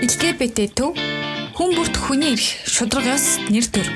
LGBT төв хүн бүрт хүний эрх, шударга ёс, нэр төр.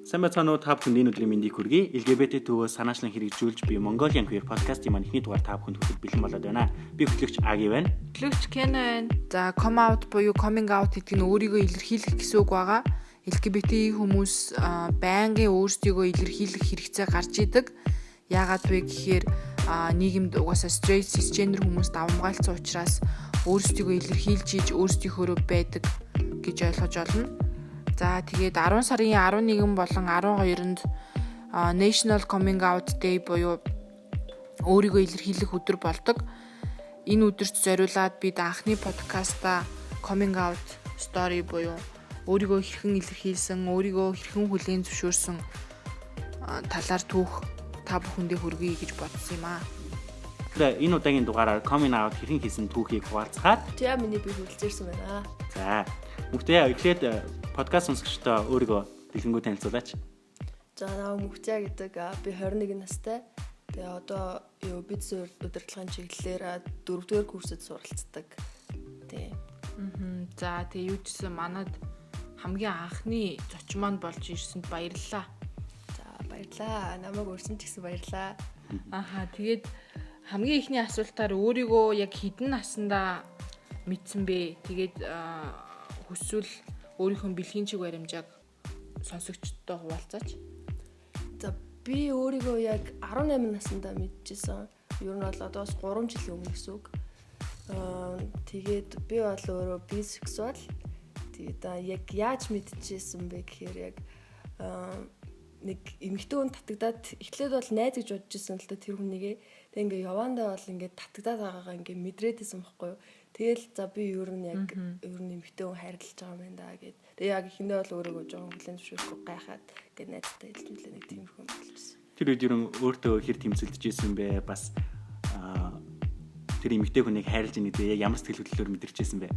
Сайн байцгаана уу, та бүхэнд энэ өдрийн мэндийг хүргэе. LGBT төвөө санаачлан хэрэгжүүлж би Mongolian Queer podcast-ийн маань эхний дугаар та бүхэнд хүрэхэд бэлэн болоод байна. Би хөтлөгч Аги байна. Хөтлөгч Кен байна. За, come out буюу coming out гэдэг нь өөрийгөө илэрхийлэх гэсэн үг байгаа. LGBT хүмүүс байнгын өөрсдийгөө илэрхийлэх хэрэгцээ гарч идэг. Яагаад вэ гэхээр нийгэмд угаасаа straight cisgender хүмүүс давамгайлцсан учраас өөрсдийгөө илэрхийлж иж өөрсдийнхөөрөө байдаг гэж ойлгож олно. За, тэгээд 10 сарын 11 болон 12-нд National Coming Out Day буюу өөрийгөө илэрхийлэх өдөр болдог. Энэ өдөрт зориулаад бид анхны подкаста Coming Out Story буюу өөрийгөө хэрхэн илэрхийлсэн, өөрийгөө хэрхэн хүлээн зөвшөөрсөн талаар түүх та бүхэндээ хүргэе гэж бодсон юм аа. Энэ удаагийн дугаараар coming out хэрхэн хийсэн түүхийг хуваалцахаар Тя миний би хүрэлцээрсэн байна. За, Мөхтөө, эхлээд подкаст сонсогчдоо өөрийгөө дэлгэнгүй танилцуулаач. За, намайг Мөхтөө гэдэг. Би 21 настай. Тэгээ одоо юу бизнес удирдлагын чиглэлээр 4-р курсэд суралцдаг. Тий. За, тэгээ юу ч гэсэн манад хамгийн анхны зочин маань болж ирсэнд баярлалаа. За, баярлалаа. Намайг урьсан ч гэсэн баярлалаа. Аха, тэгээд хамгийн эхний асуултаар өөрийгөө яг хэдэн наснда мэдсэн бэ? Тэгээд хүсвэл өөрийнхөө бэлгийн чиг баримжааг сонсогчдод хуваалцаач. За, би өөрийгөө яг 18 наснда мэдчихсэн. Ер нь бол одоос 3 жилийн өмнө гэсэн үг. Тэгээд би бол өөрөө бисексуал. Тэгээд яг яаж мэдчихсэн бэ гэхээр яг нэг эмэгтэй хүн татагдаад эхлээд бол найз гэж бодож исэн л да тэр хүнийгээ. Тэг ингээ явандаа бол ингээ татагдаад байгаагаа ингээ мэдрээд исэн бохгүй юу. Тэгэл за би ер нь яг ер нь эмэгтэй хүн хайрлаж байгаа юм байна да гэд. Тэгээ яг эхэндээ бол өөрийгөө жоохон хүлээн зөвшөөрөхгүй гайхаад ингээ найзтай хэлж мэлээ, нэг тиймэрхүү юм болчихсон. Тэр үед ер нь өөртөө хэр тэмцэлдэж исэн бэ? Бас тэр эмэгтэй хүнийг хайрлаж ийн гэдэг яг ямар сэтгэл хөдлөлөөр мэдэрч исэн бэ?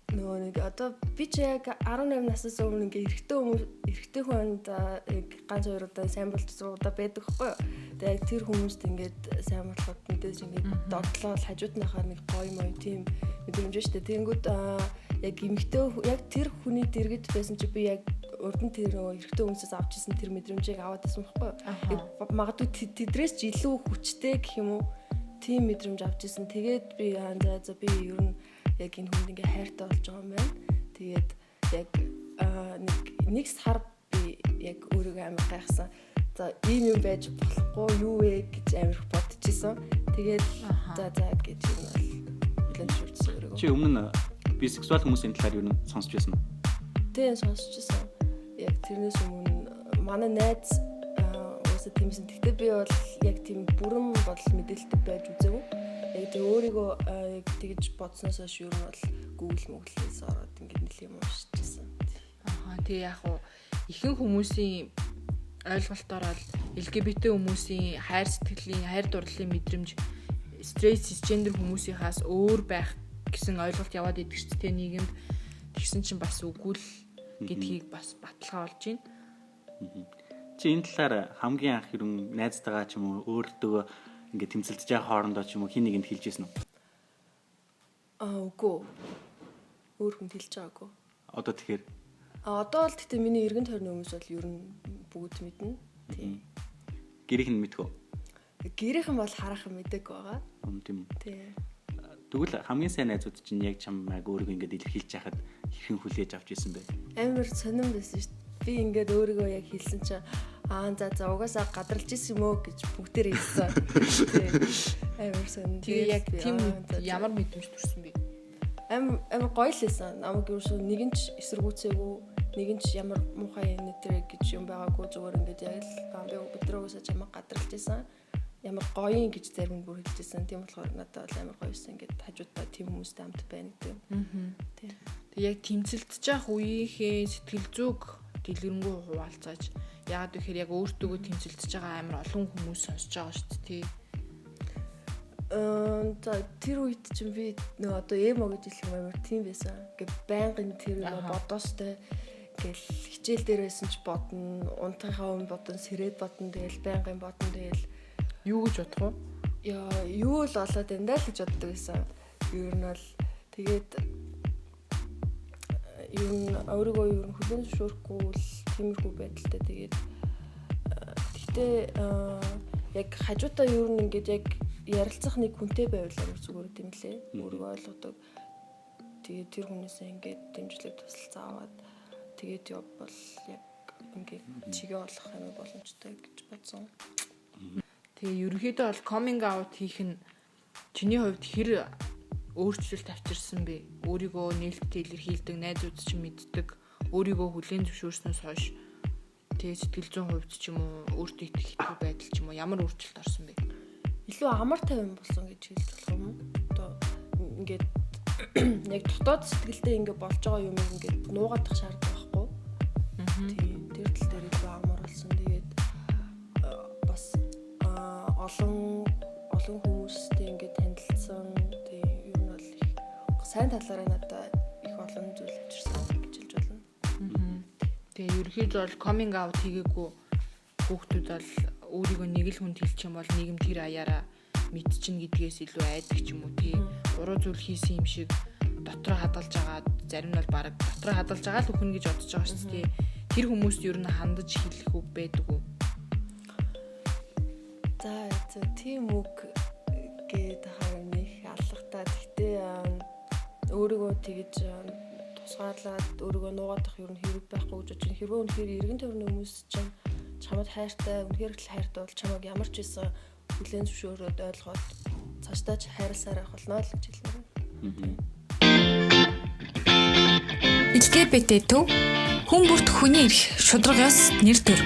Нөгөө нэг одоо би чи яг 18 наснаас өмнө ингээ эрэгтэй хүмүүс, эрэгтэй хүнд яг ганц хоёр удаа сайн болчихсон удаа байдаг хгүй юу. Тэгээ яг тэр хүмүүст ингээд сайн болоход мэдээж ингээд дордлоод хажуудныхаа нэг гоё мой тийм мэдрэмж штэ. Тэгэнгүүт яг эмэгтэй яг тэр хүний дэргэд байсан чи би яг урд нь тэр нөгөө эрэгтэй хүмүүсээс авч ирсэн тэр мэдрэмжийг аваад байсан байхгүй юу. Магадгүй тэдрээс ч илүү хүчтэй гэх юм уу, тийм мэдрэмж авч ирсэн. Тэгээд би за за би ер нь яг энэ хүнд ингээ хайртай болж байгаа юм байна. Тэгээд яг нэг сар би яг өөрийгөө амар гайхсан. За, ийм юм байж болохгүй юу вэ гэж амар их бодчихсон. Тэгээд за за гэж юм бол хүлээн зөвшөөрсөн өөрийгөө. Чи өмнө нь бисексуал хүмүүсийн талаар юу н сонсч байсан уу? Тийм, сонсч байсан. Яг тэрнээс өмнө манай найз уусаа тиймсэн. Гэхдээ би бол яг тийм бүрэн бодол мэдээлэлтэй байж үзээгүй. Яг тэр өөрийгөө яг тэгж бодсноос хойш ер нь бол Google Google-ээс ороод ингээд нэл юм уншижсэн. Аха, тэгээ яг уу ихэнх хүмүүсийн ойлголтоор бол LGBT хүмүүсийн хайр сэтгэлийн, хайр дурлалын мэдрэмж straight cisgender хүмүүсийнхаас өөр байх гэсэн ойлголт яваад идэг шүү дээ нийгэмд. Тэгсэн чинь бас үгүй л гэдгийг бас баталгаа болж байна. Чи энэ талаар хамгийн анх ер нь найзтайгаа ч юм уу өөртөө ингээд тэмцэлдэж байгаа хоорондоо ч юм уу хин нэгэнд хэлж ирсэн үү? Аа, үгүй. Өөр хүнд хэлж байгаагүй. Одоо тэгэхээр А одоо бол гэтээ миний эргэн тойрны хүмүүс бол ер нь бүгд мэднэ. Тийм. Гэрийнх нь мэдэх үү? Гэрийнхэн бол хараахан мэдээгүй байгаа. Тийм үү. Тийм. Тэгвэл хамгийн сайн найзууд чинь яг чамайг өөрийгөө ингээд илэрхийлж яхад хэрхэн хүлээж авч ирсэн бэ? Амар сонирн байсан шүү дээ. Би ингээд өөрийгөө яг хэлсэн чинь аа за за угаасаа гадарлаж исэн юм уу гэж бүгдээрээ хэлсэн. Тийм. Амар сонирн. Тэгээ яг тийм ямар мэдрэмж төрсөн бэ? Амар амар гоё л байсан. Намайг ерөөсөө нэгэн ч эсэргүүцээгүй, нэгэн ч ямар муухай юм нэтэрэ гэж юм байгаагүй, зүгээр ингээд яг л би бид нар угаасаа чамайг гадарлаж исэн. Ямар гоё юм гэж зарим нь бүр хэлж исэн. Тийм болохоор надад бол амар гоё байсан. Ингээд хажуудаа тийм хүмүүстэй хамт байна гэдэг. Тийм. Тэг яг тэмцэлдэж явах үеийнхээ сэтгэл зүг дэлгэрэнгүй хуваалцааж. Яагаад гэхээр яг өөртөөгөө тэмцэлдэж байгаа амар олон хүмүүс сонсож байгаа шүү дээ, тий. За, тэр үед чинь би нөгөө одоо эмо гэж хэлэх юм, амар тийм байсан. Ингээ байнгын тэр нөгөө бодоостой Ингээл хичээл дээр байсан ч бодно, унтахынхаа өмнө бодно, сэрээд бодно, тэгэл байнгын бодно, тэгэл юу гэж бодох вэ? Яа, юу л болоод энэ даа л гэж боддог байсан. Ер нь бол тэгээд ер нь өөрийгөө ер нь хүлээн зөвшөөрөхгүй л тиймэрхүү байдалтай. Тэгээд гэхдээ яг хажуудаа ер нь ингээд яг ярилцах нэг хүнтэй байвал амар зүгээр юм лээ. Өөрийгөө ойлгодог. Тэгээд тэр хүнээсээ ингээд дэмжлэг тусалцаа аваад тэгээд явбал яг ингээд чигээ олох амар боломжтой гэж бодсон. Тэгээ ерөнхийдөө бол coming out хийх нь чиний хувьд хэр өөрчлөлт авчирсан бэ? Өөрийгөө нээлттэй илэрхийлдэг, найзууд чинь мэддэг, өөрийгөө хүлээн зөвшөөрснөөс хойш тэгээ сэтгэл зүйн хувьд ч юм уу, өөртөө итгэх итгэв байдал ч юм уу ямар өөрчлөлт орсон бэ? Илүү амар тайван болсон гэж хэлж болох юм уу? Одоо ингээд яг дотоод сэтгэлдээ ингээд болж байгаа юм ингээд нуугаадах шаардлага байхгүй. Тийм, тэр тал дээр илүү амар болсон. Тэгээд бас олон олон хүмүүстэй ингээд танилцсан. Тийм, ер нь бол их сайн талаараа надад их олон зүйл авчирсан гэж хэлж болно. Тэгээ ерөнхийдөө бол coming out хийгээгүй хүүхдүүд бол өөрийгөө нэг л хүнд хэлчих юм бол нийгэм тэр аяараа мэдчин гэдгээс илүү айдаг ч юм уу тий. Буруу зүйл хийсэн юм шиг дотроо хадгалж байгаа, зарим нь бол баг дотроо хадгалж байгаа л үхэн гэж бодож байгаа шүү дээ. Тэр хүмүүст ер нь хандаж хэлэх үг байдаг уу? За за тийм үг гээд хаа нэг алгатаа. Гэхдээ өөрийгөө тэгэж тусгаарлаад өөрийгөө нуугаадах ер нь хэрэг байхгүй гэж бодож байна. Хэрвээ үнэхээр эргэн тойрны хүмүүс чинь чамд хайртай, үнэхээр л хайртай бол чамайг ямар ч байсан хүлээн зөвшөөрөөд ойлгоод цаашдаа ч хайрласаар байх болно л гэж хэлмээр байна. LGBT төв хүн бүрт хүний эрх, шударга ёс, нэр төр.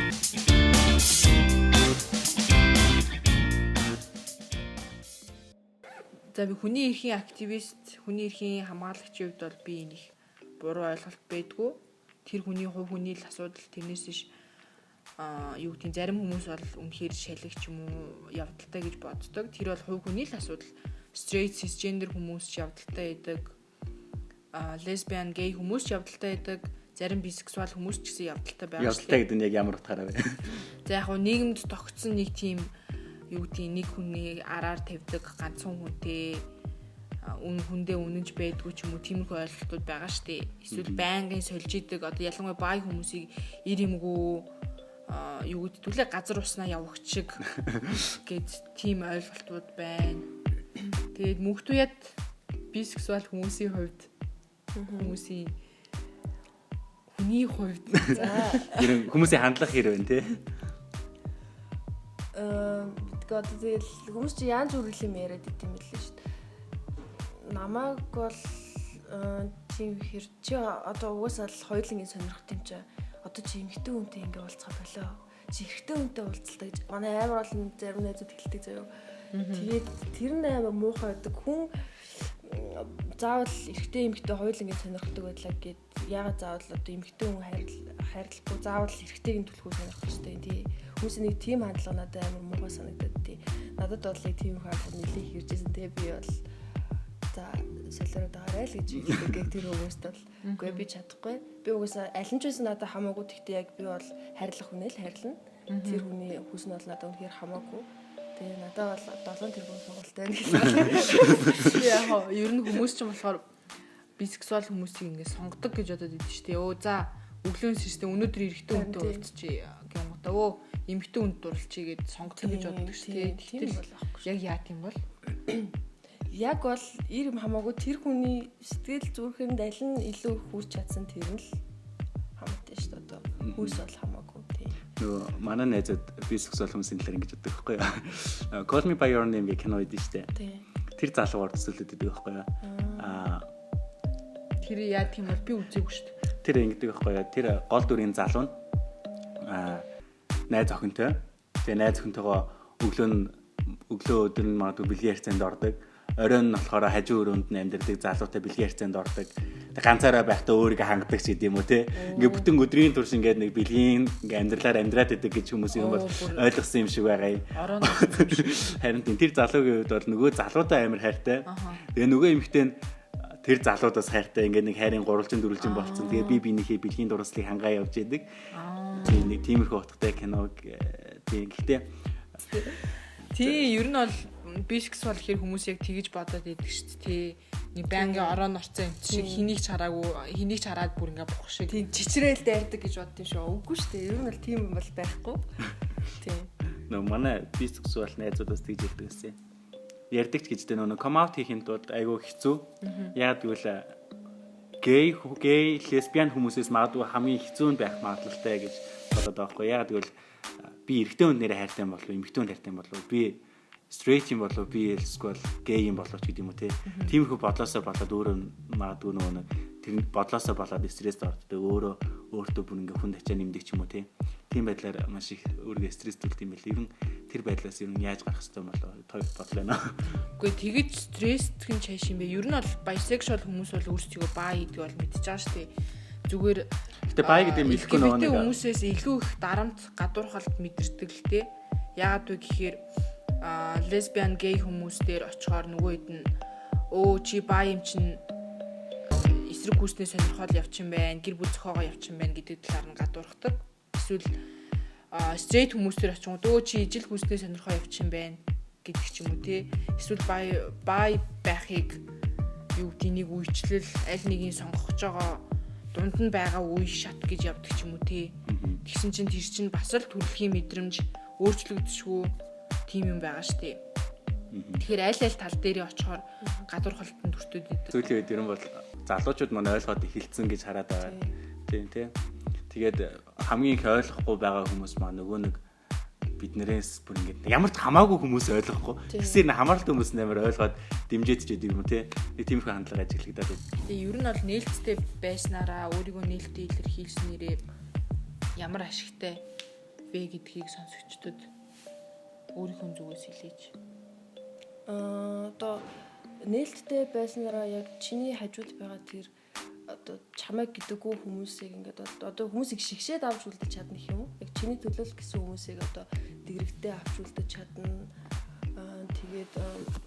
За би хүний эрхийн активист, хүний эрхийн хамгаалагчийн хувьд бол би энэ их буруу ойлголт байдгүй. Тэр хүний хувь хүний л асуудал, тэрнээс иш юу гэдгийг зарим хүмүүс бол үнэхээр шалиг ч юм уу явдалтай гэж боддог. Тэр бол хувь хүний л асуудал. Straight, cisgender хүмүүс ч явдалтай байдаг. Lesbian, gay хүмүүс ч явдалтай байдаг. Зарим бисексуал хүмүүс ч гэсэн явдалтай байгаа. Явдалтай гэдэг нь яг ямар утгаараа вэ? За яг хуу нийгэмд тогтсон нэг тийм юу гэдгийг нэг хүний араар тавьдаг ганцхан хүнтэй үн хүндээ үнэнч байдгүй ч юм уу тиймэрхүү ойлголтууд байгаа штэ. Эсвэл байнгын сольж идэг одоо ялангуяа бай хүмүүсийг ир юмгүй юу гэдэг түлээ газар уснаа явагч шиг гэд тийм ойлголтууд байна. Тэгээд мөнхтүйяд бисексуал хүмүүсийн хувьд хүмүүсийн хүний хувьд За Ер нь хүмүүсийн хандлага хэр вэ те? Тэгээ одоо тэгэл хүмүүс чи янз бүрийн юм яриад идэм билээ шүү дээ. Намайг бол тийм хэр чи одоо угаасаа л хоёулангийн сонирхт юм чи. Одоо чи эмэгтэй хүнтэй ингээ уулзах болоо. Чи эрэгтэй хүнтэй уулзалтай гэж манай амар олон зарим найзууд хэлдэг заяа. Тэгээд тэр нь амар муухай байдаг. Хүн заавал эрэгтэй эмэгтэй хоёулангийн сонирхдаг байлаа гэд яагаад заавал одоо эмэгтэй хүн хайрлахгүй заавал эрэгтэйг нь түлхүү сонирхох хэрэгтэй тий. Хүмүүсийн нэг тийм хандлага надад амар муухай санагдаад тий. Надад бол яг тийм хандлага нэлээд хэржсэн тий. Би бол за солиороод байгаарай л гэж хэлдэг тэр хүмүүст бол үгүй би чадахгүй. Би угаасаа аль нь ч байсан надад хамаагүй. Гэхдээ яг би бол хайрлах хүнээ л хайрлана. Тэр хүний хүс нь бол надад үнэхээр хамаагүй. Тэгээ надад бол 7 тэрбум сонголттой байна гэж. Яг хоо ер нь хүмүүс ч юм болохоор бисексуал хүмүүсийг ингээд сонгодог гэж бодоод идэв шүү дээ. Өө за өглөөн сэрстэй өнөөдөр эрэгтэй хүнтэй уулзчих гэмгота. Өө эмэгтэй хүнд дурлчих гэд сонгодог гэж боддог шүү дээ. Тийм бол аахгүй. Яг яа тийм бол? Яг бол ир юм хамаагүй тэр хүний сэтгэл зүрхэнд аль нь илүү хүрч чадсан тэр нь л хамаатай шүү дээ. Одоо хүйс бол хамаагүй тийм. Нөгөө манай найзууд бисексуал хүмүүсийн талаар ингэж боддог байхгүй юу? Call Me by Your Name гэх кино байдаг шүү дээ. Тийм. Тэр залуугаар төсөөлөд байдаг байхгүй юу? Тэр яа тийм бол би үзээгүй шүү дээ. Тэр ингэдэг байхгүй юу? Тэр гол дүрийн залуу нь найз охинтой. Тэгээ найз охинтойгоо өглөө өдөр нь магадгүй бэлгийн харьцаанд ордог. Оройн нь болохоор хажуу өрөөнд нь амьдардаг залуутай бэлгийн харьцаанд ордог. Тэг ганцаараа байхдаа өөрийгөө хангадаг ч гэдэм үү те. Ингээ бүтэн өдрийн турш ингээд нэг бэлгийн ингээ амьдралаар амьдраад идэг гэж хүмүүс юм бол ойлгосон юм шиг байгаа юм. Оройн юм шиг. Харин тийм тэр залуугийн хувьд бол нөгөө залуутай амар хайртай. Тэгээ нөгөө эмэгтэй нь Тэр залуудаас хайртай ингээд нэг хайрын гурвалжин дөрвөлжин болцсон. Тэгээ би биенийхээ бэлгийн дурлалыг хангаа явж идэг. Тийм нэг тиймэрхүү утгатай киног тийм гэхдээ тий ер нь бол бисексуал гэхэр хүмүүс яг тэгэж бодоод идэг шүү дээ тий. Нэг байнгын орон орцсон юм шиг хэнийг ч хараагүй хэнийг ч хараад бүр ингээ бух шиг. Тийм чичрээл дайрдаг гэж боддсон шүү. Үгүй шүү дээ. Ер нь бол тийм юм бол байхгүй. Тийм. Нөө манай бисексуал найзуудаас тэгж ярьдаг гэсэн. Ярьдаг ч гэж дээ нөө come out хийхин тулд айгүй хэцүү. Яг гэвэл гей гей лесбиан хүмүүсээс магадгүй хамгийн хэцүү нь байх магадлалтай гэж бодоод байгаа байхгүй. Яг гэвэл би эрэгтэй хүн нэрээ хайртай юм болов уу, эмэгтэй хүн хайртай юм болов уу? Би straight юм болов би эсвэл гей юм болов ч гэдэг юм уу те. Тиймэрхүү бодлоосоо болоод өөрөө магадгүй нөгөө нэг тэр бодлоосоо болоод стресст орддог. Өөрөө өөртөө бүр ингээ хүн ачаа нэмдэг ч юм уу те. Тийм байдлаар маш их өөрийгөө стресстүүлдэг юм байл. Ер нь тэр байдлаас ер нь яаж гарах хэрэгтэй болоо хоёр бодлоо байна. Үгүй тэгэж стресстэх нь чааш юм бэ. Ер нь бол bisexual хүмүүс бол өөрсдийгөө bi гэдэг бол мэдчихэж байгаа шүү дээ. Зүгээр Гэтэ bi гэдэг юм ихгүй нөгөө нэг хүмүүсээс илүү их дарамт гадуурхалт мэдэрдэг л те. Яагаад вэ гэхээр лесбиан гей хүмүүс дээр очихоор нөгөө хэд нь өө чи bi юм чин эсрэг гүйснээ сонирхол явчихсан байна, гэр бүл зохиогоо явчихсан байна гэдэг талаар нь гадуурхдаг. Эсвэл стрейт хүмүүс дээр очингууд өө чи ижил гүйснээ сонирхоо явчихсан байна гэдэг ч юм уу те. Эсвэл bi байхыг юу гэдэг нэг үйлчлэл аль нэгийг сонгох гэж байгаа дунд нь байгаа үе шат гэж явдаг ч юм уу те. Тэгсэн чинь тэр чинь бас л төрөлхийн мэдрэмж өөрчлөгдөшгүй тийм юм байгаа штэ. Тэгэхээр аль аль тал дээрээ очихоор гадуурхалтанд өртөөд идэг. Сүүлийн үед ер нь бол залуучууд маань ойлгоод эхэлсэн гэж хараад байгаа. Тийм тий. Тэгээд хамгийн их ойлгохгүй байгаа хүмүүс маань нөгөө нэг биднээс бүр ингээд ямар ч хамаагүй хүмүүс ойлгохгүй. Тэгсээр хамааралтай хүмүүс нээр ойлгоод дэмжиж ч гэдэг юм уу тий. Нэг тиймэрхүү хандлага ажиглагдаад байна. Тэгээ ер нь бол нээлттэй байснараа өөрийгөө нээлттэй илэрхийлснээрээ ямар ашигтай вэ гэдгийг сонсогчдод өөрийнхөө зүгээс хэлээч. Одоо нээлттэй байснараа яг чиний хажууд байгаа тэр одоо чамайг гэдэггүй хүмүүсийг ингээд одоо хүмүүсийг шигшээд авч үлдэж чадна гэх юм уу? Яг чиний төлөөлөх гэсэн хүмүүсийг одоо дэгрэгтэй авч үлдэж чадна. Тэгээд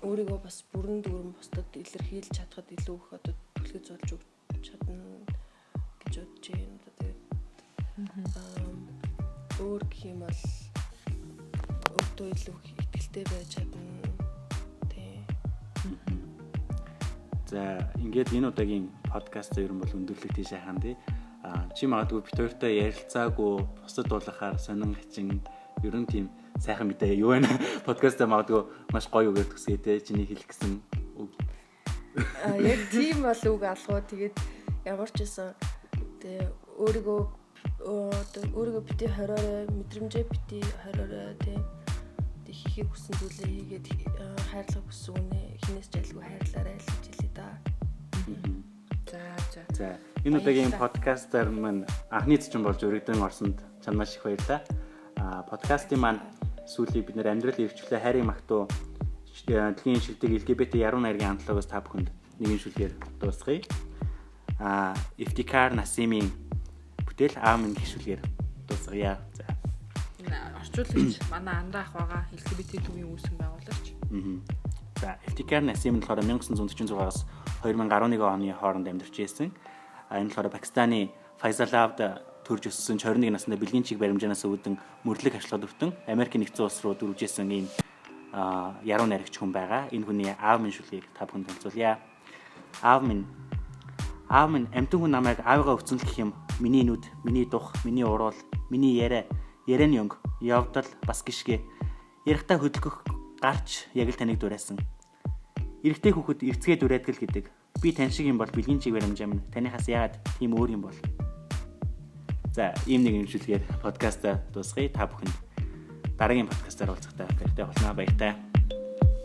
өөрийгөө бас бүрэн дүүрэн бусдад илэрхийлж чадхад илүү их одоо түлхэж болж өгч чадна гэж бодож байна. Одоо тэгээд өөр гэх юм бол өөртөө илүү их итгэлтэй байж чадна. Тийм. За ингээд энэ удаагийн подкаст ер нь бол өндөрлөх тийшээ хандъя. Чи магадгүй бит хоёртой ярилцаагүй бусдад дуулахаар сонин хачин ер нь тийм сайхан мэдээ юу вэ? Подкастаа магадгүй маш гоё үгээр төгсгөө те чиний хэлэх гэсэн үг. Яг тийм бол үг алгуу. Тэгээд ямар ч байсан тэгээ өөрийгөө өөрийгөө бити хориорой, мэдрэмжээ бити хориорой тий. Хийхийг хүссэн зүйлээ хийгээд хайрлах хүссэн үнэ хинээс ч айлгүй хайрлаарай л гэж хэлье да. За за. За энэ удаагийн подкастаар маань анхны зочин болж өргөдөн орсонд чанд маш их баярлалаа. Подкастын маань сүүлийн бид нэр амьдрал эрхчлээ хайрын магтуу дэлхийн шилдэг LGBT яруу найргийн антологоос та бүхэнд нэгэн шүлгээр дуусгая. Ифтикар Насимийн бүтээл Аав минь гэх шүлгээр дуусгая. За. Орчуулагч манай Андаа ах байгаа LGBT төвийн үүсгэн байгуулагч. За, Ифтикар Насим нь болохоор 1946-аас 2011 оны хооронд амьдарч байсан. Энэ болохоор Пакистаны Файзалабад төрж өссөн 21 настай бэлгийн чиг баримжаанаас үүдэн мөрлөг хашлаад өртөн Америкийн нэгдсэн улс руу дөрвжсэн ийм яруу найрагч хүн байгаа. Энэ хүний аав минь шүлгийг та бүхэнд танилцуулъя. Аав минь амьтан хүн намайг аавыгаа өвцөн гэх юм. Миний нүд, миний дух, миний уруул, миний яриа, ярианы өнгө, явдал бас гიშгэ. Ярихтаа хөдөлгөх гарч яг л таныг дуурайсан. Эрэгтэй хүүхэд эрцгээ дуурайдаг л гэдэг. Би тань шиг юм бол бэлгийн чиг баримжаа минь танихаас яагаад тийм өөр юм бол? За, ийм нэг юм шүлгээр подкастаа дуусгая. Та бүхэнд дараагийн подкастаар уулзахдаа баяртай болно. Баяртай.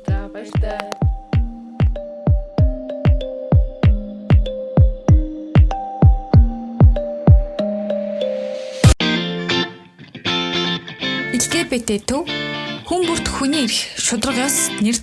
За, баяртай. LGBT төв хүн бүрт хүний эрх, шударга ёс, нэр